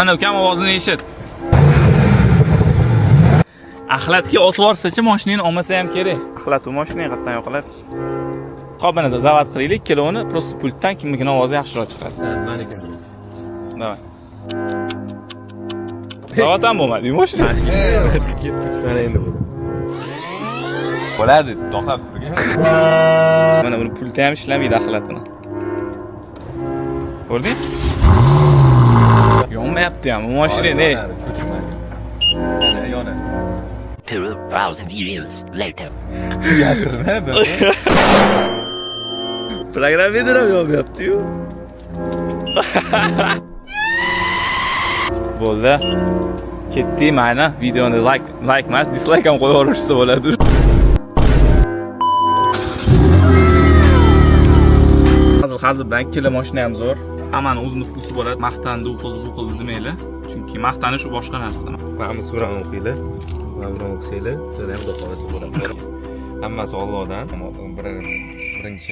Mana, ukam, ovozini eshit. Axlatga otib yuborsachi, mashinani olmasa ham kerak. Axlat u mashinani qayerdan yoqiladi? Xo'p, mana zavod qilaylik ikkalovini, просто pultdan kimnikini ovozi yaxshiroq chiqadi. Maniki. Давай. Zavod ham bo'lmadi, mashina. Mana endi bo'ldi. Bo'ladi, to'xtab turgan. Mana buni pulti ham ishlamaydi axlatini. Ko'rding? Yonmayapti ham bu mashina, ne? Cho'chima. Yana yonadi. 2000 years later. Yashirma. Programmator ham yonmayapti-yu. Bo'ldi. Ketdik, mayli. Videoni like, like emas, dislike ham qo'yib yuborishsa bo'ladi. Hazil hazil bilan ikkala mashina ham zo'r. Hammani o'zini вкус i bo'ladi. Maqtandi, u qildi, bu qildi demanglar. Chunki maqtanish u boshqa narsa. Mana bu surani o'qinglar. Mana buni o'qisanglar, sizlar ham xudo xohlasa bo'ladi. Hammasi Allohdan. Birinchi